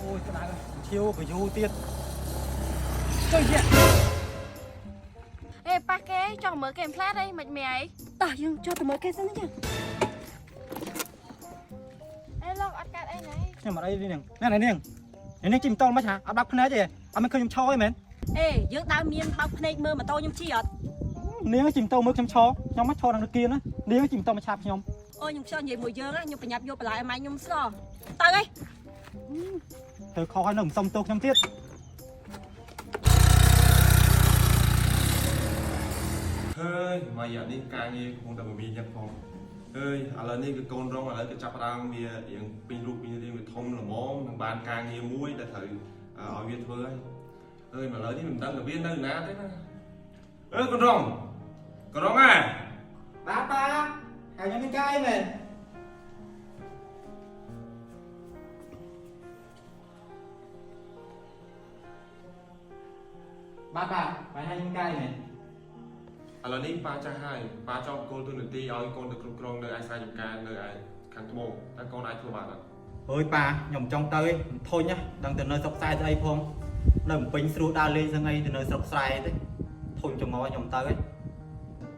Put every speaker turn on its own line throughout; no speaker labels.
អូយក្តៅឈៀវក៏យូរទៀតចុយយ៉ា
អេប៉ះគេចង់មើលគេផ្លែតអីមិនមែនអី
តោះយើងចូលទៅមើលគេសិនណាចា
អេលោកអត់កាត់អីណា
ខ្ញុំអត់អីទេនាងណែនាងនាងជិះម៉ូតូមិនហ่าអត់បាក់ភ្នែកទេអត់មានឃើញខ្ញុំឈរទេមែន
អេយើងដើរមានបើកភ្នែកមើលម៉ូតូខ្ញុំជិះអត់
នាងជិះម៉ូតូមើលខ្ញុំឈរខ្ញុំមកឈរដល់គៀនណានាងជិះម៉ូតូមកឆាប់ខ្ញុំ
អូខ្ញុំខ្ជិលនិយាយមួយយើងណាខ្ញុំប្រញាប់យកបន្លែឲ្យម៉ែខ្ញុំស្រស់ទៅអី
ធ្វើខុសហើយនៅមិនសុំទោសខ្ញុំទៀត
ហើយមួយរយៈនេះការងារកំពុងតែមមាញឹកផងអើយឥឡូវនេះគឺកូនរងឥឡូវគឺចាប់ផ្ដើមវារៀងពេញរូបពេញរាងវាធំល្មមនឹងបានការងារមួយដែលត្រូវឲ្យវាធ្វើហើយអើយឥឡូវនេះមិនដឹងថាវានៅណាទេណាអើកូនរងកូនរងអា
បាទប៉ាហើយខ្ញុំមានការអីមែនបាទប៉ាបាយហើយខ្ញុំមានការអីមែន
ឥឡូវនេះប៉ាចាស់ហើយប៉ាចង់គោលទូនាទីឲ្យកូនទៅគ្រប់គ្រងនៅឯស្រែចម្ការនៅឯខាងត្បូងតើកូនអាចធ្វើបានអត់
អើយប៉ាខ្ញុំចង់ទៅឯងធុញណាដឹងទៅនៅស្រុកស្រែស្អីផងនៅភ្នំពេញស្រួលដើរលេងសឹងអីទៅនៅស្រុកស្រែទេធុញចងខ្ញុំទៅឯង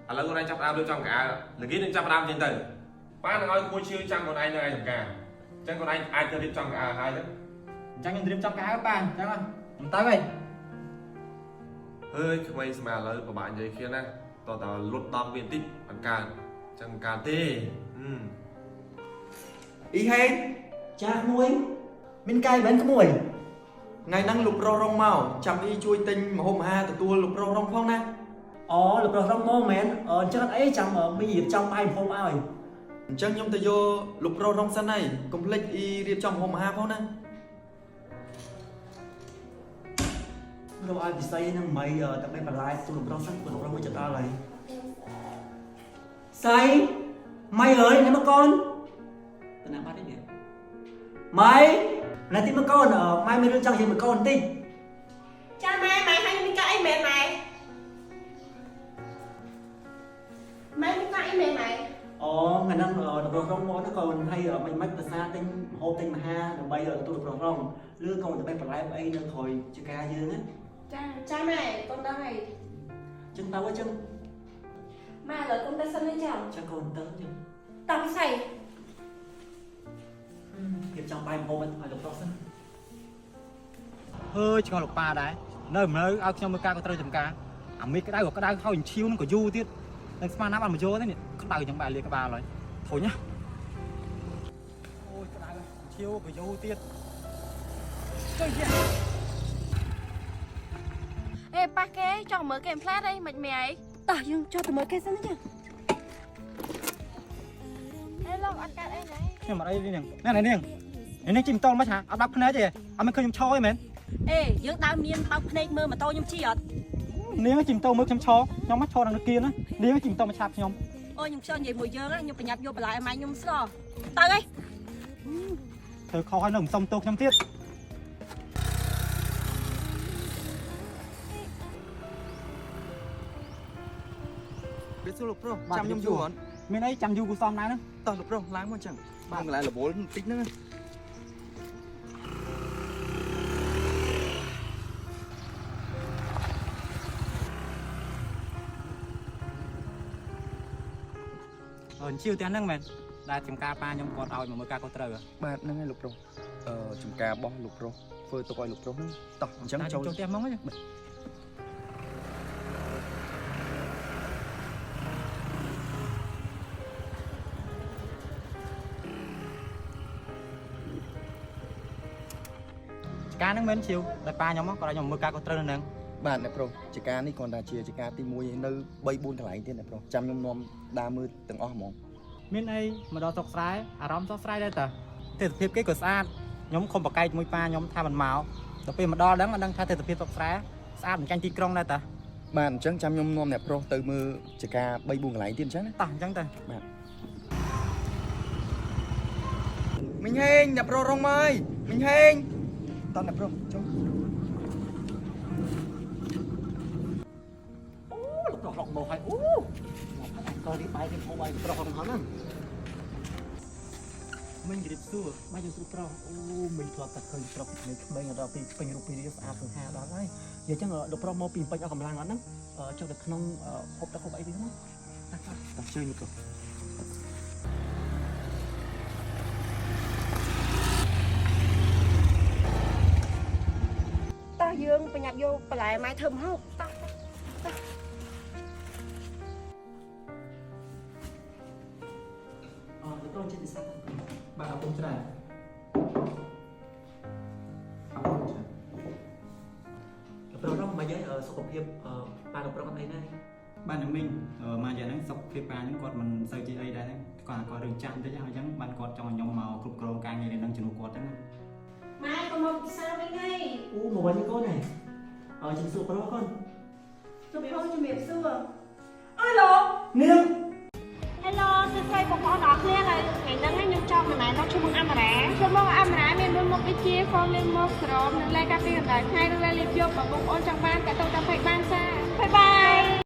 ឥឡូវកូនឯងចាប់ផ្ដើមរៀបចំកៅអៅល្ងាចនឹងចាប់ផ្ដើមចេញទៅប៉ានឹងឲ្យក្មួយឈៀវចាំកូនឯងនៅឯចម្ការអញ្ចឹងកូនឯងអាចទៅរៀបចំកៅអៅហើយទៅ
អញ្ចឹងខ្ញុំរៀបចំកៅអៅប៉ាអញ្ចឹងខ្ញុំទៅឯង
ហើយក្មេងសម័យឥឡូវពិបាកនិយាយគ្នាណាតោះតលុតដំវាបន្តិចបង្កើនចឹងបង្កើនទេហឹម
អ៊ីហេង
ចាស់មួយមានកាយមិនក្មួយ
ថ្ងៃហ្នឹងលោកប្រុសរងមកចាំអ៊ីជួយទិញម្ហូបអាហារទទួលលោកប្រុសរងផងណា
អូលោកប្រុសរងមកមែនអញ្ចឹងអត់អីចាំមីរៀបចំបាយម្ហូបឲ្យ
អញ្ចឹងខ្ញុំទៅយកលោកប្រុសរងសិនហើយកុំភ្លេចអ៊ីរៀបចំម្ហូបអាហារផងណា
រកឲ្យពិសីនឹងមីតែបីបន្លែទូលោកប្រុសសិនព្រោះលោកប្រុសមួយចិត្តដល់ហើយសៃម៉ៃអើយនេះមកកូនតំណាបាត់ទេនេះម៉ៃណាទីមកកូនម៉ៃមានរឿងចង់និយាយមកកូនបន្តិច
ចាម៉ែម៉ែឲ្យខ្ញុំមានកាត់អីមែនម៉ែម៉ែមានកាត់អីមែនម៉ែ
អូថ្ងៃហ្នឹងលោកប្រុសរងមកណាកូនហើយមិនមិនភាសាទិញម្ហូបទិញមហាដើម្បីទទួលលោកប្រុសរងឬកូនតែបីបន្លែអីនៅក្រោយចកាយើងណា
ចាចាម៉ែកូនដឹងហើយ
ចឹងទៅចឹង
ម៉ែឥឡូវកូនទៅសិនទេចា
ចឹងកូនទៅចឹង
តោះពិសី
រៀបចំបាយម្ហូបឲ្យលោកប្រុសសិន
ហើយឆ្ងល់លោកប៉ាដែរនៅមិននៅឲ្យខ្ញុំមើលការក៏ត្រូវចំការអាមេក្តៅក៏ក្តៅហើយឈៀវនឹងក៏យូរទៀតនឹងស្មានណាបានមកយកទេនេះក្តៅចឹងបែរលាក្បាលហើយធុញណាអូយក្តៅឈៀវក៏យូរទៀតចុយយ៉ា
អេប៉ះគេចង់មើលគេផ្លែតអីមិនមែនអី
តោះយើងចូលទៅមើលគេសិនណាចា
អេលោកអត់កាត់អីណា
ខ្ញុំអត់អីទេនាងណែនាងនាងជិះម៉ូតូមិនហ่าអត់បាក់ភ្នែកទេអត់មានឃើញខ្ញុំឈរទេមែន
អេយើងដើរមានបើកភ្នែកមើលម៉ូតូខ្ញុំជិះអត់
នាងជិះម៉ូតូមើលខ្ញុំឈរខ្ញុំមកឈរដល់គៀនណានាងជិះម៉ូតូមកឆាប់ខ្ញុំ
អូខ្ញុំខ្ជិលនិយាយមួយយើងណាខ្ញុំប្រញាប់យកបន្លែឲ្យម៉ែខ្ញុំស្រស់ទៅអី
ធ្វើខុសហើយនៅមិនសុំទោសខ្ញុំទៀត
វាសួរលោកប្រុសចាំខ្ញុំយូរអត់
មានអីចាំយូរគូសំដែរហ្នឹង
តោះលោកប្រុសឡើងមកអញ្ចឹងបាទកន្លែងរវល់បន្តិចហ្នឹងណា
អញ្ជៀវទាំងហ្នឹងមែនដែលចំការប៉ាខ្ញុំគាត់ឲ្យមកមើលការក៏ត្រូវ
បាទហ្នឹងហើយលោកប្រុសអឺចំការរបស់លោកប្រុសធ្វើទុកឲ្យលោកប្រុសហ្នឹងតោះអញ្ចឹងចូល
ចូលផ្ទះហ្មងហ្នឹងចការហ្នឹងមែនឈៀវតែប៉ាខ្ញុំគាត់ឲ្យខ្ញុំមើលការក៏ត្រូវនៅហ្នឹង
បាទអ្នកប្រុសចំការនេះគ្រាន់តែជាចំការទី1ឯនៅ3 4កន្លែងទៀតអ្នកប្រុសចាំខ្ញុំនាំដើរមើលទាំងអស់ហ្មង
មានអីមកដល់ស្រុកស្រែអារម្មណ៍ស្រុកស្រែដែរតាទេសភាពគេក៏ស្អាតខ្ញុំខំប្រកែកជាមួយប៉ាខ្ញុំថាមិនមកដល់ពេលមកដល់ដឹងអត់ដឹងថាទេសភាពស្រុកស្រែស្អាតមិនចាញ់ទីក្រុងដែរតា
បាទអញ្ចឹងចាំខ្ញុំនាំអ្នកប្រុសទៅមើលចំការ3 4កន្លែងទៀតអញ្ចឹងណា
តោះអញ្ចឹងទៅ
មីងហេងអ្នកប្រុសរងមកហើយមីងហេងតោះអ្នកប្រុសចុះ
អូលោកប្រុសរងមកហើយអូមកផាត់ក៏រៀបបាយរៀបហូបឲ្យលោកប្រុសរងហ្នឹង
មិញជម្រាបសួរ
បាទយើងស្រួលប្រុសអូមិញធ្លាប់តែឃើញប្រុសពីក្មេងៗដល់ពីពេញរូបពីរាងស្អាតសង្ហាដល់ហើយនិយាយចឹងលោកប្រុសមកពីពេញអស់កម្លាំងអត់ហ្នឹងចុះទៅក្នុងហូបទឹកហូបអីវិញណា
តោះជើញលោកប្រុស
តោះយើងប្រញាប់យកបន្លែម៉ែធ្វើម្ហូបតោះ
អឺលោកប្រុសចេះពិសា
បាទអរគុណច្រើនអរគុណច្រើន
លោកប្រុសនោះមកយាយសុខភាពប៉ាលោកប្រុសអត់អីណា
បាទអ្នកមីងមកយ៉ាងហ្នឹងសុខភាពប៉ាហ្នឹងគាត់មិនសូវជាអីដែរហ្នឹងគាត់គាត់រឿងចាស់បន្តិចហើយអញ្ចឹងបានគាត់ចង់ឲ្យខ្ញុំមកគ្រប់គ្រងការងារនៅនឹងជំនួសគាត់ហ្នឹងណា
ម៉ែក៏មកពិសាវិញហើយ
អូមកវិញកូនហ៎អឺជំសួរប្រុសកូន
លោកប្រុសជំរាបសួរអើយលោក
នាង
Hello សួស្តីបងប្អូនទាំងអស់គ្នាហើយថ្ងៃហ្នឹងខ្ញុំចង់មកណែនាំឈ្មោះអមរាឈ្មោះអមរាមានមួយមុខដូចជា form លាងមុខក្រមនិងលែការពារកម្ដៅថ្ងៃនិងលែលាបយប់បើបងប្អូនចង់បានតាក់ទងតាម